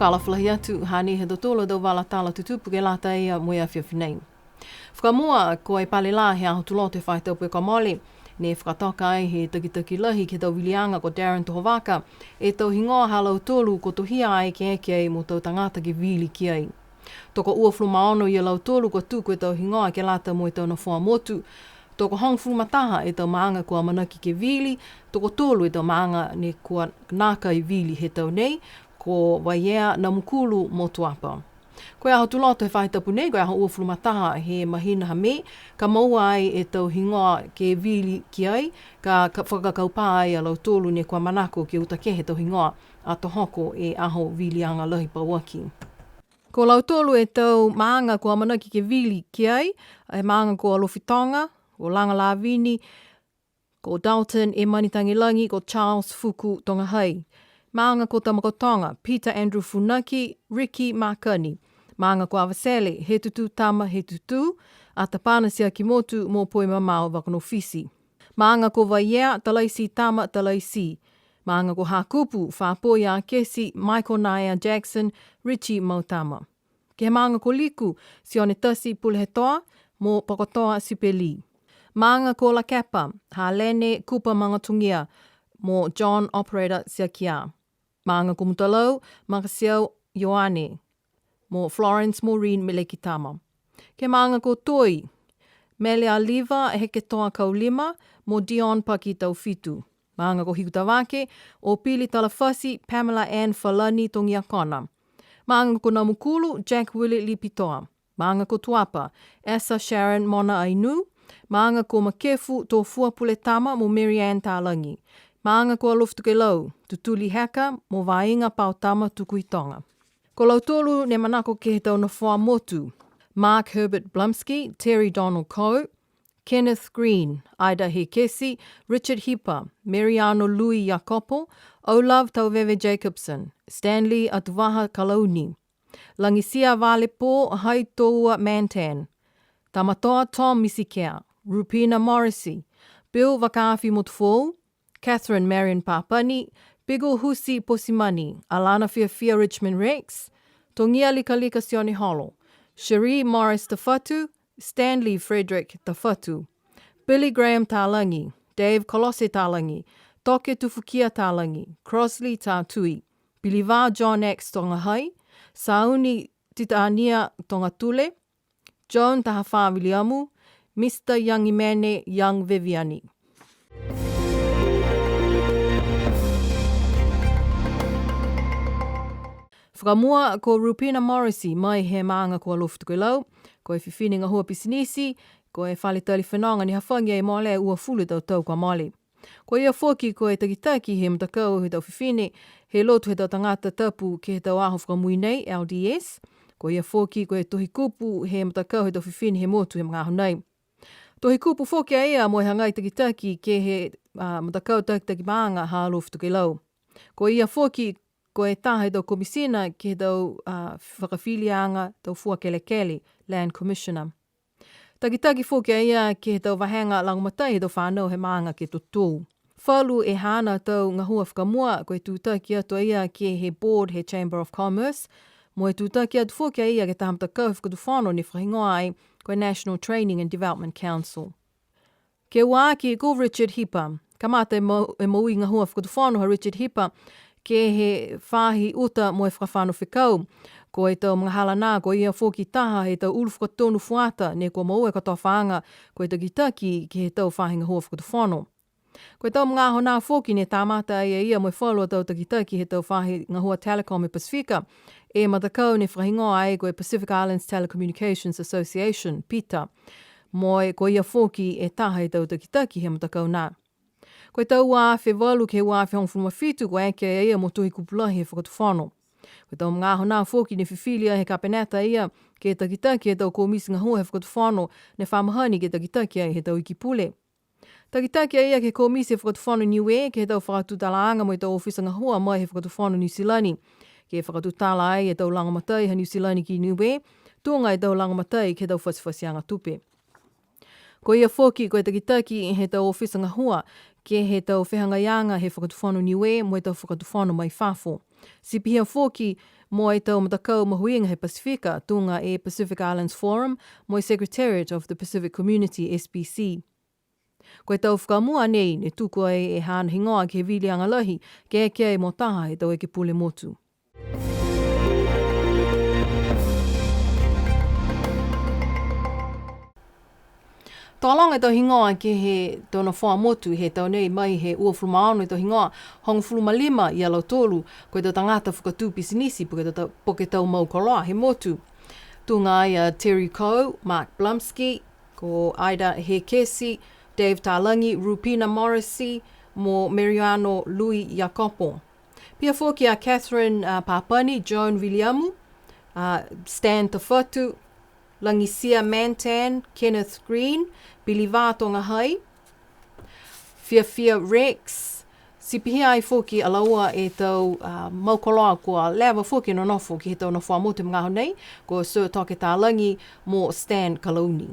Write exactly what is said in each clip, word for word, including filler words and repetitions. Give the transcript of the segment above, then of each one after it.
Fakaalofa lahi atu, hanei e tau tala, tau vala tala tutupu ke lata ia mo e afiafi nei. Fakamua, ko e pale lā he aho Tuloto he faahi tapu kua mole, ne fakatoka ai he takitaki lahi ke he tau viliaga ko Darren Tohovaka, e tau higoa ha lautolu kua tohia ai ke eke ai mo tau tagata ke vili ki ai. Tokouafulu ma ono ia lautolu kua tuku e tau higoa ke lata mo e tau nofoa motu. Tokohogofulu ma taha e tau maaga kua amanaki ke vili, tokotolu e tau maaga ne kua nākai vili he tau nei, ko Vaiea, Namukulu mo Tuapa. Ko e aho Tuloto he faahi tapu nei, ko e aho uafulu ma taha he mahina ha Me, ka moua ai e tau higoa ke vili ki ai, ka, ka fakakaupā ai a lautolu ne kua manako ke uta kehe e tau higoa ato hoko e aho viliaga lahi pauaki. Ko lautolu e tau maaga kua amanaki ke vili ki ai, e maaga ko Alofi Toga, ko Laga Lavini, ko Dalton Emani Tagelagi, ko Charles Fuku Togahai. Maaga ko Tamakautoga, Peter Andrew Funaki, Ricky Makani. Maaga ko Avatele, Hetutu Tama Hetutu, Atapana Siakimotu mo Poimamao Vakanofiti. Maaga ko Vaiea, Talaiti Tama Talaiti. Maaga ko Hakupu, Fapoi Akesi, Michael Naea Jackson, Richie Mautama. Ke he maaga ko Liku, Sione Tasi Pulehetoa mo Pokotoa Sipeli. Maaga ko Lakepa, Halene Kupa Magatogia mo John Operator Siakia. Maaga ko Mutalau, Makasiau Ioane mo Florence Maureen Melekitama. Ke he maaga ko Toi, Mele Aliva Heketoa Kaulima mo Dion Paki Taufitu. Maaga ko Hikutavake, Opili Talafasi, Pamela Ann Falani Togiakona. Maaga ko Namukulu, Jack Willie Lipitoa. Maaga ko Tuapa, Esa Sharon Mona Ainu. Maaga ko Makefu, Tofua Puletama mo Mary Ann Talagi. Maaga ko Alofi Tokelau, Tutuli Heka mo Vaiga Paotama Tukuitoga. Ko lautolu ne manako ke he tau nofoa motu, Mark Herbert Blumsky, Terry Donald Coe, Kenneth Green, Ida Hekesi, Richard Hipa, Mariano Louis Iakopo, O'Love Tauveve Jacobson, Stanley Atuvaha Kalauni, Lagisia Valepō Haitoua Mantan, Tamatoa Tom Misikea, Rupina Morrissey, Bill Vakaafi Motufoou, Catherine Marion Papani, Pigo Husi Posimani, Alana Fiafia Richmond Rex, Togia Likalika Sione Holo, Cherie Morris Tafatu, Stanley Frederick Tafatu, Billy Graham Talagi, Dave Kolose Talagi, Toke Tufukia Talagi, Crossley Tatui, Piliva John X Togahai, Sauni Titania Togatule, Joan Tahafa Viliamu, Mister Young Imene Young Viviani. Fakamua ko Rupina Morrissey mai he maaga ko Alofi Tokelau, ko e fifine gahua pisinisi, ko e fale tali fenoga ne hafagi e mole uafulu tau tau kua mole. Ko ia foki ko e takitaki he matakau he tau fifine he lotu he tau tagata tapu ke he tau aho fakamui nei, L D S. Ko ia foki ko e tohi kupu he matakau he tau fifine he motu he magaaho nei. Tohi kupu foki a ia mo e hagai takitaki ke he, a, matakau takitaki maaga ha Alofi Tokelau. Ko ia foki ko e taha he tau komisina ke he tau, a, fakafiliaga tau fua kelekele, Land Commissioner. Takitaki foki a ia ke he tau vahega lagomatai he tau fanau he maaga ke totou. Falu e haana tau gahua fakamua, ko e tutaki atu a ia ke he board he Chamber of Commerce, mo e tutaki atu foki a ia ke he taha matakau he fakatufono ne fakahigoa ai ko e National Training and Development Council. Ke ua aki ko Richard Hipa. Kamata e mau-, e moui gahua fakatufono ha Richard Hipa ke he faahi uta mo e fakafano fekau. Ko e tau magahala nā, ko ia foki taha he tau ulu fakatonu fuata ne kua moua e kotofaaga ko e takitaki ke he tau faahi gahua fakatufono. Ko e tau magaaho nā foki ne tamata ai e ia mo e falu a tau takitaki he tau faahi gahua telecom he Pasifika, e matakau ne fakahigoa ai ko e Pacific Islands Telecommunications Association, PITA. Mo e ko ia foki e taha he tau takitaki he matakau nā. Ko e tau ua afe valu ke he ua afe hogofulu ma fitu, kua eke e ia mo tohi kupu lahi he fakatufono. Ko e tau magaaho nā foki ne fifili ai he kapeneta a ia ke takitaki e tau komiti gahua he fakatufono, ne fa mahani ke takitaki ai he tau iki pule. Takitaki a ia ke he komiti he fakatufono Niue, ke he tau fakatutalaaga mo e tau ofisa gahua mai he fakatufono Niu Silani. Ke fakatutala ai e tau lagomatai ha Niu Silani ki Niue, tuga e tau lagomatai ke he tau fatifatiaga tupe. Ko ia foki ko e takitaki he tau ofisa gahua ke he tau fehagaiaga he fakatufono Niue mo e tau fakatufono mai fafo. Ti pihia foki mo e tau matakau mahuiga he Pasifika, tuga e Pacific Islands Forum, mo e Secretariat of the Pacific Community, S P C. Ko e tau fakamua nei, ne tuku ai e haana higoa ke he viliaga lahi, ke eke ai mo taha he tau ekepule motu. Tokologa e tau higoa ke he tau nofoa motu he tau nei mai he uafulu ma ono e tau higoa, hogofulu ma lima ia lautolu, ko e tau tagata fakatū pisinisi, po ke tau, po ke tau mau koloa he motu. Tuga ai a Terry Coe, Mark Blumsky, ko Ida Hekesi, Dave Talagi, Rupina Morrissey, mo Mariano Lui Iakopo. Pihia foki a Catherine, a, Papani, Joan Viliamu, a, Stan Tafatu, Lagisia Mantan, Kenneth Green, Piliva Togahai, Fiafia Rex, ti pihia ai foki a laua e tau, a, mau koloa kua leva foki e nonofo ke he tau nofoa motu he magaaho nei, ko Sir Toke Talagi mo Stan Kalauni.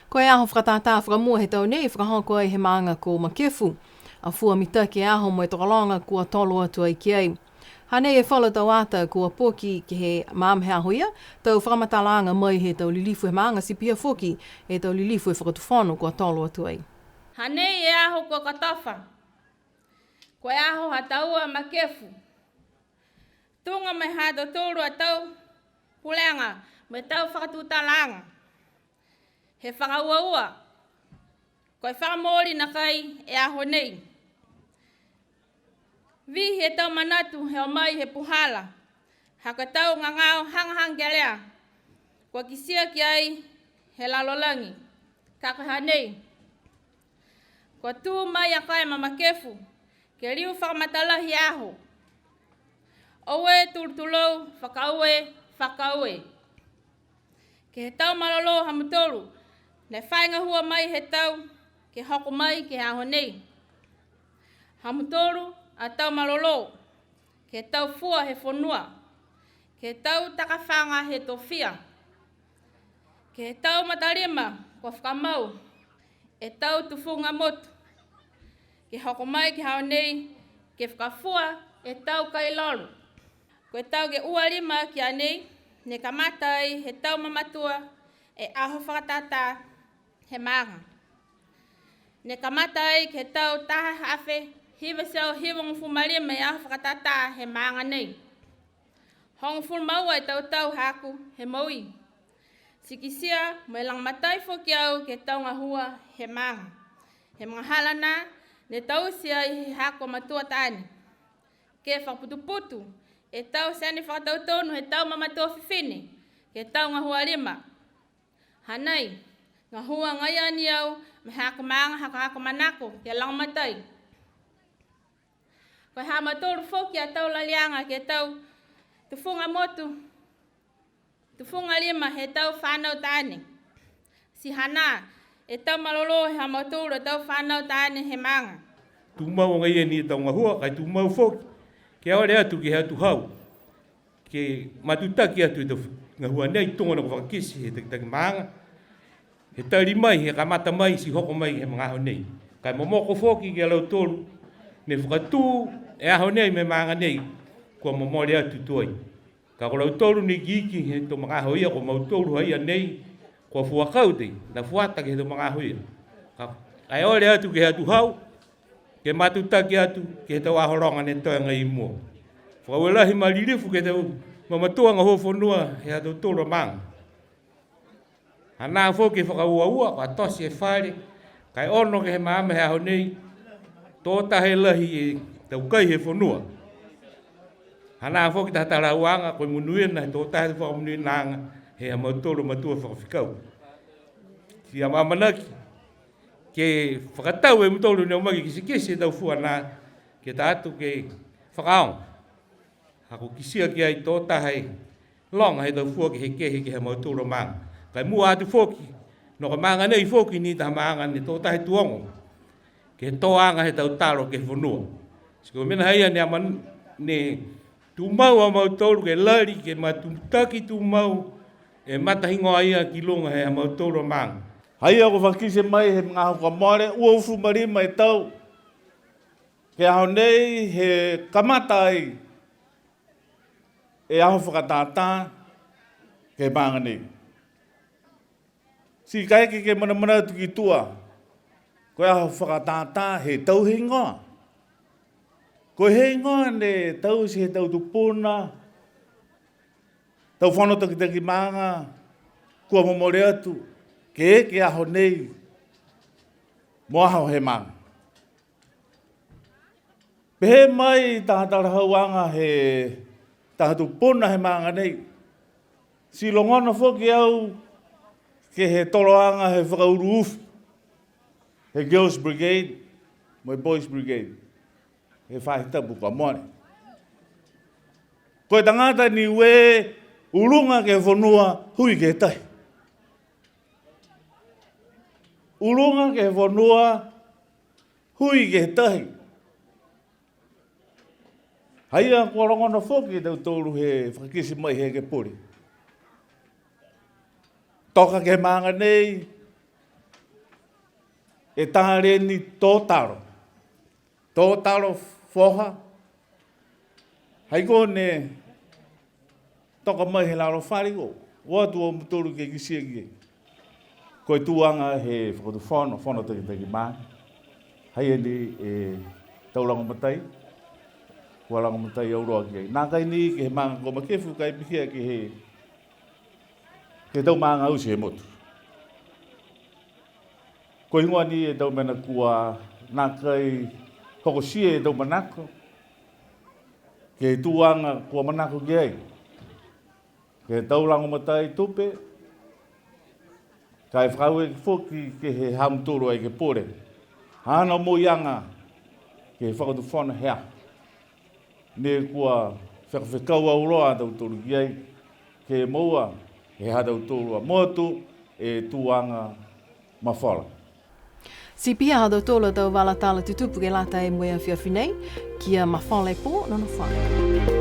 Ko e aho fakatātā fakamua he tau nei, fakahoko ai he maaga ko Makefu. Afua mitaki e aho mo e tokologa kua tolo atu ai ki ai. Hanei e falu tau ata kua poki ke he magaaho he aho ia, tau fakamatalaaga mai he tau lilifu he maaga ti pihia foki e tau lilifu he fakatufono kua tolo atu ai. Hanei e aho kua katofa. Ko e aho ha taua Makefu. Tuga mai ha tautolu a tau pulega mo e tau fakatutalaaga. He fakauaua, ko e fakamooli nakai e aho nei. Vihi e tau manatu he o mai he puhala, ha ko e tau gagao hagahaga kelea, kua kitia ki ai he lalolagi, ka ko e ha nei. Kua tū mai a koe ma Makefu, ke liu fakamatalahi e aho. Oue tulou tulou, fakaaue, fakaaue. Ke he tau malolō ha mutolu, ne fai gahua mai he tau, ke hoko mai ke he aho nei. Ha mutolu a tau malolō, ke he tau fua he fonua, ke he tau takafaga he tofia, ke he tau matalima kua fakamau e tau tufuga motu, ke hoko mai ke he aho nei, ke fakafua e tau kai lolo. Ko e tau ke ua lima ki a nei, ne kamata ai he tau mamatua e aho fakatātā he maaga. Ne kamata ai ke he tau taha afe hiva e teau hivagofulu ma lima e aho fakatātā he maaga nei. Hogofulu ma ua e tau tau haaku he moui. Ti kitia mo e lagomatai foki au ke he tau gahua he maaga. He magahala nā, ne taute ai he haaku a matua taane. Ke fakaputuputu e tau tane fakatautonu he tau mamatua fifine, ke he tau gahua lima. Hanei, gahua agaia ni au, mo e haaku maaga, haaku, haaku manako, ke lagomatai. Ko e ha mautolu foki a tau laliaga ke he tau tufuga motu, tufuga lima he tau fanau taane. Ti hanā e tau malolō he ha mautolu a tau fanau taane he maaga. Tumau agaia ni e tau gahua, ka e tumau foki ke ole atu ke he atuhau, ke matutaki atu e tau gahua nei, tuga ne kua fakakite he takitaki maaga. He tali mai, he kamata mai, ti hoko mai he magaaho nei. Ka e momoko foki ki a lautolu ne fakatū e aho nei mo e maaga nei, kua momole atu tuai. Ka ko lautolu ne ikiiki he tau magaaho ia, ko mautolu haia nei, kua fuakau tei, ne fuata ke he tau magaaho ia. Ka, ka e ole atu ke he atuhau, ke matutaki atu ke he tau aho loga ne toe agaia i mua. Fakaaue lahi ma lilifu ke he tau mamatua gahua fonua he ha tautolu a maaga. Hanā foki e fakauaua, kua tote e fale, ka e ono ke he magaaho he aho nei, tō taha e lahi e tau kai he fonua. Hanā foki taha talahauaga, ko e monuina, tō taha e fakamonuinaaga he ha mautolu a matua fakafekau. Ti amaamanaki ke fakatau e mutolu ne o mai ke kitekite e tau fua nā, ke ta atu ke fakaaoga. Ha kua kitia ki ai tō taha e loga he tau fua kehekehe ke he ha mautolu a maaga. Ka e mua atu foki, ne ko e maaga nei foki ni taha maaga ne tō taha e tuogo ke he tōaga he tau talo ke he fonua. Ti ko e mena haia ne amanaki, ne tumau a mautolu ke lali, ke matutaki tumau e matahigoa ia ki luga he ha mautolu a maaga. Haia kua fakakite mai he magaaho kua mole, uafulu ma lima e tau ke he aho nei he kamata ai e aho fakatātā ke he maaga nei. Ti kaeke ke manamanatu ki tua, ko e aho fakatātā he tau heigoa. Ko e heigoa ne taute he tau tupuna, tau fono takitaki maaga, kua momole atu, ke eke aho nei, mo aho he maaga. Pehē mai taha talahauaga he taha tupuna he maaga nei. Ti logona foki au ke he toloaga he fakaulu ufi, he Girls Brigade, mo e Boys Brigade, he faahi tapu kua mole. Ko e tagata Niue, uluga ke he fonua, hui ke he tahi. Uluga ke he fonua, hui ke he tahi. Haia kua logona foki e tautolu he fakakite mai he ekepule. Toka ke he maaga nei, e taleni totalo. Totalo foha. Hai ko ne toka mai he lalo fale ko, o atu a mutolu ke kitia ki ai. Ko e tuaga he fakatufono, fono takitaki maaga. Haia ni e tau lagomatai, kua lagomatai auloa ki ai. Nākai ni ke he maaga ko Makefu, ka e pihia ke he, ke he tau maaga oti he motu. Ko e heigoa ni e tau mena kua nākai hokotia e tau manako, ke he tuaga kua manako ki ai. Ke he tau lagomatai tupe, ka e fakaaue foki ke he ha mutolu a ekepule. Haana omoiaga ke he fakatufono he aho. Ne kua fekafekau auloa a tautolu ki ai, ke moua he ha tautolu a motu e tuaga mafola. Ti pihia ha tautolu a tau vala tala tutupu ke lata mo e afiafi nei, kia mafola e pō, nonofo ā.